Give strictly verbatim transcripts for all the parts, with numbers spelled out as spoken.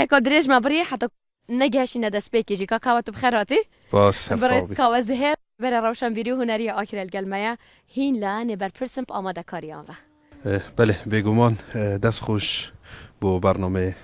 Ka dirêj me birî heta negihişîne destpêkê jî. Ka Kawa, tu bi xêr hatî. Spas, her Birêz sağ ol. Kawa Zihêr, berê rewşenbîrî û huneriya Akrê li gel me ye. Hîn li nê berpirsin bi amadekariyan ve. Eh, belê, bêguman, eh, dest xweş bo bernameyê.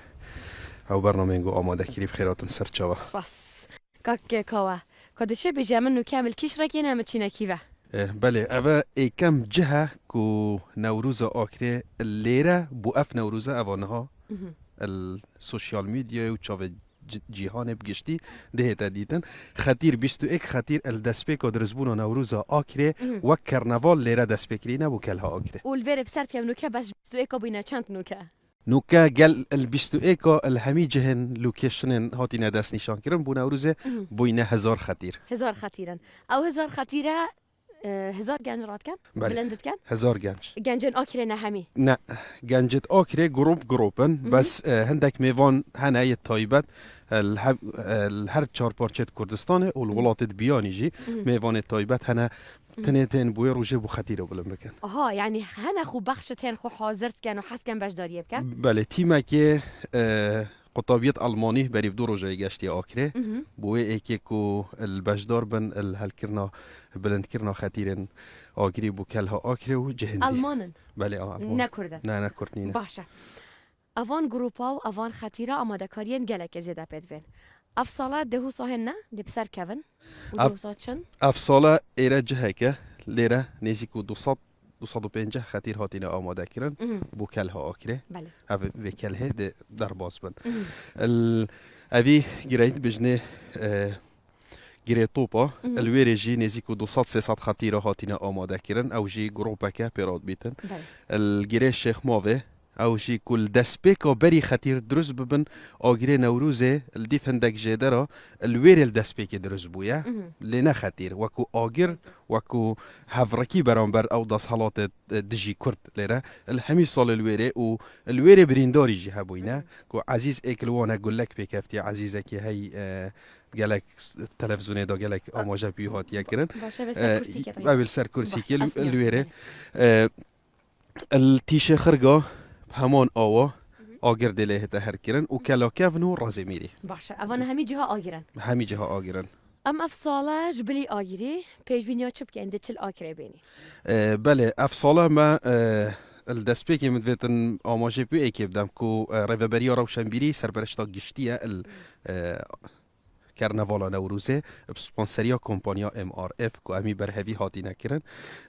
Ew bernameyên ku amade kirî bi xêr hatin ser çava. Spas. Kak Kawa, ka dişê bêjî em nûke em li kî şirekê ne, em çîne kî ve? Eh, belê, ev e êkem cih e ku Newroza Akrê lêre bû, ev Newroza eva niha Mhm. el sosyal medyayê û çavê ci-, cîhanê bi giştî dihête dîtin. Xetîr bîst û êk xetîr el destpêka dirustbûna Newroza Akrê Mhm. wek karnaval lêre dest pê kirîne bû Kelha Akrê. Û li vêrê bi ser kevin û ke bes bîst û êka bûyne çend nûke? Nûke gel el bîst û êka el hemî cihên locationên hatine destnîşankirin bû Newrozê Mhm. bûyne hezar xetîr. Hezar xetîr in. Ew hezar xetîre, e, hezar genc radikin? Belê. Bilind dikin? Hezar genc. Gencên Akrê ne hemî? Ne. Gencêt Akrê grûp grûp in. Mhm. Bes, e, hindek mêvan hene yê taybet, e, li hev-, e, li her çar parçeyê Kurdistanê û li Mhm. welatê biyanî jî Mhm. mêvanê taybet hene. Mhm. Tenê tên bûyê rojê bû xetîro bilind bikin. Aha, yanî hene xwe bexşit tên xwe hazir dikin û hez dikin beşdariyê bikin? Belê, tîmekê, e, qutabiyet Almanî berî bi du rojeyê geştiye Akrê. Mhm. Bo wê êkê ku li beşdar bin, li helkirina, bilindkirina xetîrên agirî bû Kelha Akrê û cihên dî. Alman in? Belê, a, Alman. Ne Kurd in? Ne, ne Kurd nîne. Baş e. Evan grûpa û evan xetîra amadekariyên gelekê zêde pê divên. Ev sala deh û sahên ne, dê bi ser kevin û Ev, deh û sah çin? Ev sala êre ciheke, lêre nêzîk û du sed, du sed û pênceh xetîr hatine amade kirin Mhm. bo Kelha Akrê. Belê. Ev vê Kelhê dê derbas bin. Mhm. El, evî gireyt bijnê, e, Girê topa, Mhm. li wêrê jî nêzîk û du sed sê sed xetîra hatine amade kirin, ew jî grûpeke pê re dibîtin. Belê. Li Girê Şêx Mavê, ew jî ku li destpêka berî xetîr dirust bibin, agirê Newrozê li dîv hindek jêdera li wêrê li destpêkê dirust bûye. Mhm. Lê ne xetîr, wekû agir, wekû hevrikî beramber ew desthilatê, e, dijî Kurd lêre. Li hemî salê li wêrê û li wêrê birîndarî jî hebûyne, Mhm. ku Ezîz êk li wan e gulek pê keftiye, Ezîzekî hey, e, gelek s-, televîzyonê de gelek A-, amaje pî hatiye kirin. Baş e, vê ser E, kursîkê ew ê li ser kursîkê Baş, li, ez li wêrê. niyazim. E, li Tîşê Xirga bi heman awa Mhm. agir dê lê hête her kirin û Kelakevn û Razêmîrî. Baş e. Evan hemî ciha agir in. Hemî ciha agir in. Em ev sala ji bilî agirî pêşbîniya çi bikin? Dê çi li Akrê bênî? E, belê, ev sala me, e, li destpêkê min divêtin amajê pê êkê bidem ku, e, Rêveberiya Rewşenbîrî serpereşta giştî ye, il, e, Karnavala Newrozê bi sponseriya kompanya M R F ku em î berhevî hatîne kirin.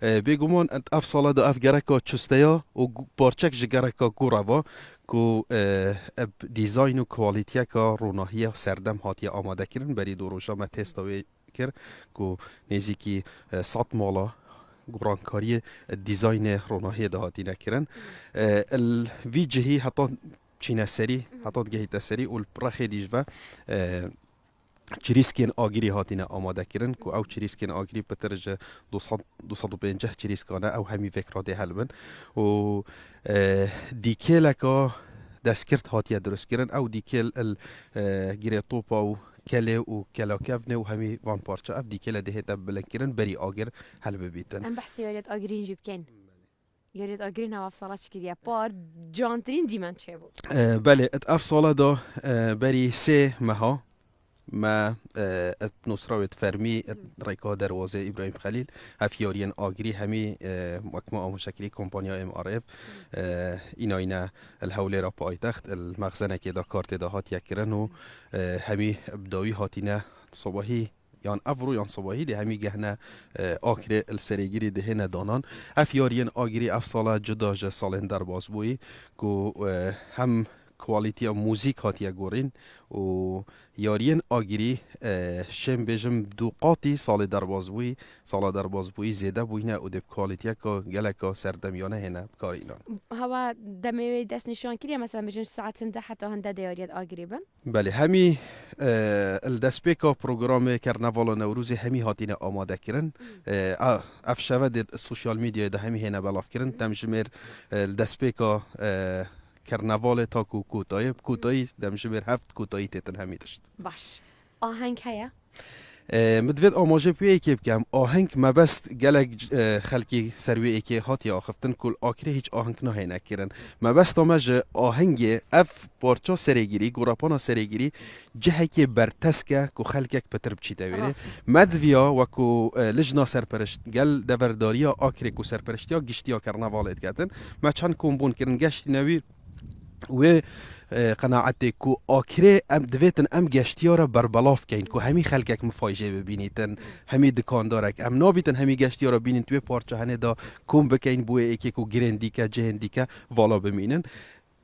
E, bêguman ev sala de ev gereka çusteya û gu-, parçek ji gereka gureva ku, e, bi dîzayn û kwalîtiyeka ronahiyê serdem hatiye amade kirin. Berî du roja me testa wê kir ku nêzîkî, e, sed mala gorankariyê, e, dîzaynê ronahiyê de hatîne kirin. E, li vî cihî heta çîne serî, heta digehîte serî û li rexê dî ji ve, e, çirîskên agirî hatine amade kirin, ku ew çirîskên agirî pitir ji du sed, du sed û pênceh çirîskan e, ew hemî vêk re dê helbin. Û, e, dîkêleka destgirt hatiye dirustkirin, ew dîkêl il, e, girê topa û kelê û kelakevnê û hemî van parça ev dîkêle dê hête bilindkirin, berî agir helbibîtin. Em behsê yariyet agirîn jî bikin. Yariyet agirîn ev sala çi kiriye? Par cantirîn dîmen çêbû. E, belê, it ev sala da, e, berî sê meha me, e, it Nusrawêt fermî, it rêka derwazê Îbrahîm Xelîl, ev yariyên agirî hemî, e, wek me amaşekirî kompanya M R F, e, înayne li Hewlêra paytext, li mexzenekê de kartê de hatiye kirin û, e, hemî bi dawî hatîne sobahî yan evro yan sobahî dê hemî gehne, e, Akrê li Serêgirî dihêne danan. Ev yariyên agirî ev sala cuda ji salên derbasbûyî ku, e, hem kwalîtiya muzîk hatiye gorîn û yariyên agirî, e, şên bêjim du qatî salê derbasbûyî, sala derbasbûyî zêde bûyne û dê bi kwalîtiyeka geleka serdemiyane hêne bikarînan. Hewa demê wê destnîşan kiriye, mesela bêjin saetin de heta hinde dê yariyet agirî bin? Belê, hemî, e, li destpêka programê Karnavala Newrozê hemî hatine amade kirin. E, a, ev şeve dê sosyal medyayê de hemî hêne belavkirin. Demjimêr, e, li destpêka, e, Karnavalê ta ku kotayê, bi kotayî demjimêr heft kotayî têtin hemî tişt. Baş. Aheng heye? E, min divêt amaje bi wê êkê bikem. Aheng mebest gelek, e, xelkî ser wê êkê hatiye axiftin ku li Akrê hîç aheng nahêne kirin. Mebesta me ji ahengê ev parça Serêgirî, gorapana Serêgirî cihekê bertesk e ku xelkek pitir biçîte wêrê. Rast. Me diviya wekû, e, lijna serpereşt gel deverdariya Akrê ku serpereştiya giştiya kernevalê diketin. Me çend kombûn kirin, geştîne wî wê, e, qenaetê ku Akrê em divêtin em geştiyara berbelav keyin ku hemî xelkek mifayjê bibînîtin, hemî dikandarek. Em nabîtin hemî geştiyara bînîn tu wê parça henê de kom bikeyin bo wê êkê ku girên dîke, cihên dîke vala bimînin.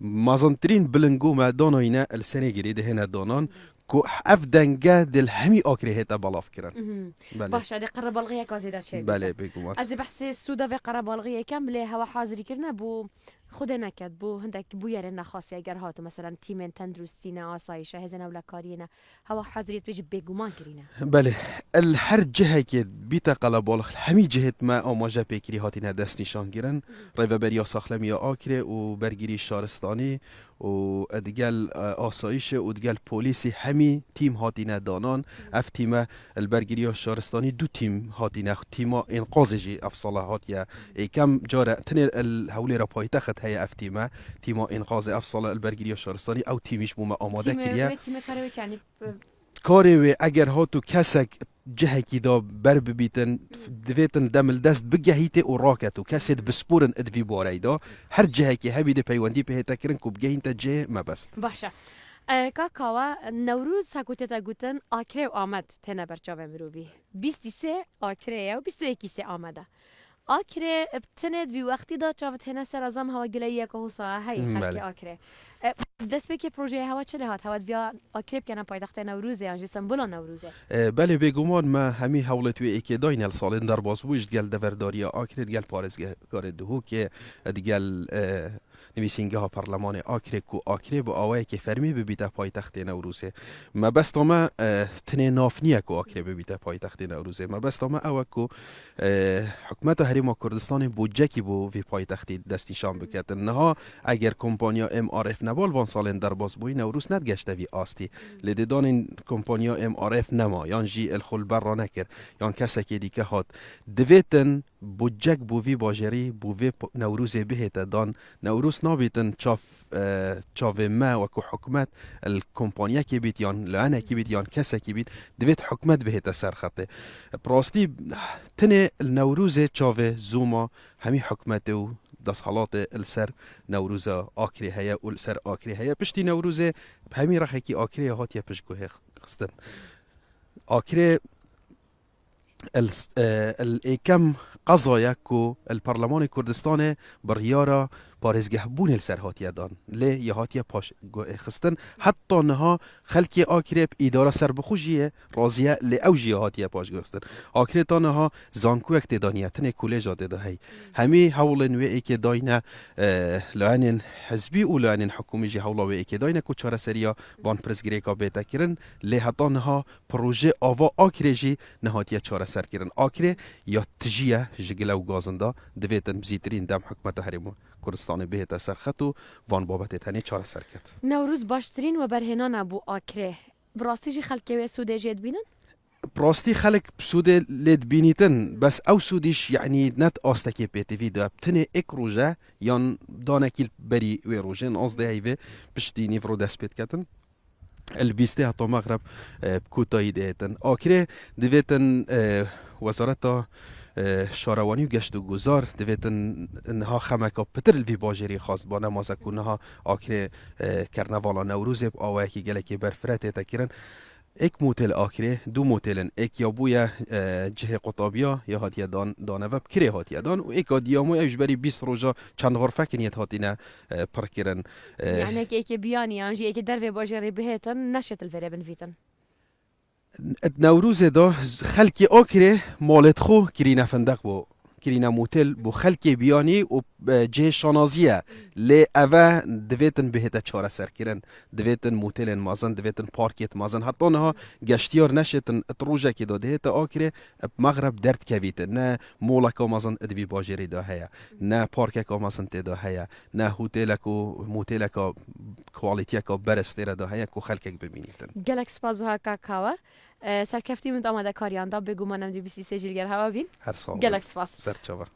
Mezantirîn bilingo me danayîne li Serêgirî dihêne danan ku ev denge dil hemî Akrê hête belav kirin. Mhm. Belê. Baş, êdî qerebalxiyeka zêde çêbîte. Belê, bêguman. Ez ê behsê sûda vê qerebalxiyê kem, lê hewa hazirî kirine bo Xwedê neket, bo hindek bûyerên nexasî eger hato, meselen, tîmên tenduristî ne, asayîş e, hêzên ewlekariyê ne, hewa haziriyê tu jî bêguman kirîne. Belê, li her cihekê bîte qelebalix, hemî cihêt me amaje pêkirî hatîne destnîşan kirin. Rêveberiya Saxlemiya Akrê û Bergirî Şaristanî û digel, e, asayîşê û digel polîsî hemî tîm hatîne danan. Ev tîme Li bergiriya şaristanî du tîm hatîne, tîma înqazê jî ev sala hatiye. Êkem care tenê li Hewlêra paytext heye ev tîme. Tîma înqazê ev sala li bergiriya şaristanî ew tîmî ji bo me amade kiriye. Tîmê wê, tîmê karê wê çi, yanî, e, Karê wê eger hatu kesek cihekî de ber bibîtin, divêtin dem li dest bigehîtê û raketo. Kesê dibisporin di vî bareyî de. Her cihekî hebî de peywendî pê hête kirin ku bigehînte cihê mebest. Baş e. E, kaka we, Newrûz, heko tête gotin, Akrê û Amed têne ber çavê mirovî. Bîst û sê Akrê ye û bîst û yekî sê Amed e. Akrê bi tenê di vî wextî de çav têne ser, ez zam hewa gileyiyeke hosa heye. Hmm, xelkê, belê. Akrê. E, destpêkê projeyê hewa çi lê hat? Hewa diviya Akrê bikene paytextê Newrûzê yan jî sembola Newrûzê? E, belê, bêguman me hemî hewlêt wê êkê dayne li salên derbasbûyî ji digel deverdariya Akrê, digel parêzgarê Duhokê, digel, e, Nivîsîngeha Perlemanê Akrê ku Akrê bi awayekê fermî bibîte paytextê Newrûzê. Mebesta me, e, tenê nav niye ku Akrê bibîte paytextê Newrûzê. Mebesta me ew e ku, e, hikûmeta Herêma Kurdistanê budcekî bo vî paytextî destnîşan biketin. Niha eger kompanya M R F neba li van salên derbasbûyî, Newrûz nedigeşte vî astî. Lê dê danên kompanya M R F nema, yan jî li xwe li ber ranekir, yan kesekê dîke hat. Divêtin budcek bo vî bajarî, bo vê p-, Newrûzê bihête dan. Newrûz nabîtin çav, e, çavê me wekû hikûmet li kompanyekê bît, yan layenekî bît, yan kesekî bît. Divêt hikûmet bihête ser xetê. Bi rastî tenê li Newrûzê çavê zûma hemî hikûmetê û desthilatê li ser Newrûza Akrê heye û li ser Akrê heye. Piştî Newrûzê bi hemî rexekî Akrê hatiye piştguhê xistin. Akrê el, e, el êkem qeza ye ku el Parlemanê Kurdistanê biryara parêzgehbûnê li ser hatiye dan. Lê ya hatiye paş gu-, xistin. Heta niha xelkê Akrê bi îdara serbixwe jî ye, razî ye, lê ew jî ya hatiye paş guhestin. Akrê ta niha zankoyek tê de niye, tenê kolêja tê de hey. Hemî hewlên wê êkê dayne, e, layenên hizbî û layenên hikûmî jî hewla wê êkê dayne ku çareseriya van pirsgirêka bête kirin. Lê heta niha proje ava Akrê jî nehatiye çareserkirin. Akrê ya tijî ye ji gile û gazin de, divêtin bi zîtirîn dem hikûmeta Herêma Kurdistanê bihête ser xet û van babetê tenê çareser ket. Newrûz baştirîn weberhênan e bo Akrê. Bi rastî jî xelkê wê sûdê jê dibînin? Bi rastî xelk sûdê lê dibînîtin, bes ew sûdîş, yanî, ne di astekê pêtivî de, tenê êk roj e, yan danekî li berî wê rojê, nozdeh heyvê piştî nîvro dest pê diketin. Li bîstê heta mexreb, e, bi kotayî dihêtin. Akrê divêtin, e, Wezareta, e, Şarewanî û Geşt û Guzar divêtin niha xemeka pitir li vî bajêrî xwest ba, nemaze ku niha Akrê, e, kernevala Newrozê bi awayekî gelekî berfireh tête kirin. Êk motêl Akrê, du motêl in. Êk ya bûye, e, cihê qutabiya ya hatiye dan, daneve bi kirê hatiye dan û êka diyamoy ew ji berî bîst roja çend xurfekin yêt hatine, e, pir kirin. E, Yani êkê, êkê biyanî yan jî êkê dervê bajêrê bihêtin, neşêt li vêrê binivîtin. Di Newrozê de xelkê Akrê malêt xwe kirîne findeq bo, kirîne motêl bo xelkê biyanî û, e, cihê şanazî ye. Lê eve divêtin bihête çareserkirin. Divêtin motêlên mezin, divêtin parkêt mezin. Heta niha geştiyar neşêtin, di rojekê de dihête Akrê, bi mexreb derdikevîtin. Ne moleka mezin di vî bajêrê de heye, ne parkeka mezin tê de heye, ne hotêlek û motêleka kwalîtiyeka berestêre de heye ku xelkek bimînîtin. Gelek spas wiha kaka we. E, serkeftî min di amadekariyan de, bêguman em dê bîst sê jî li gel hewa bîn. Her sağ olun. Gelek spas. Serçava.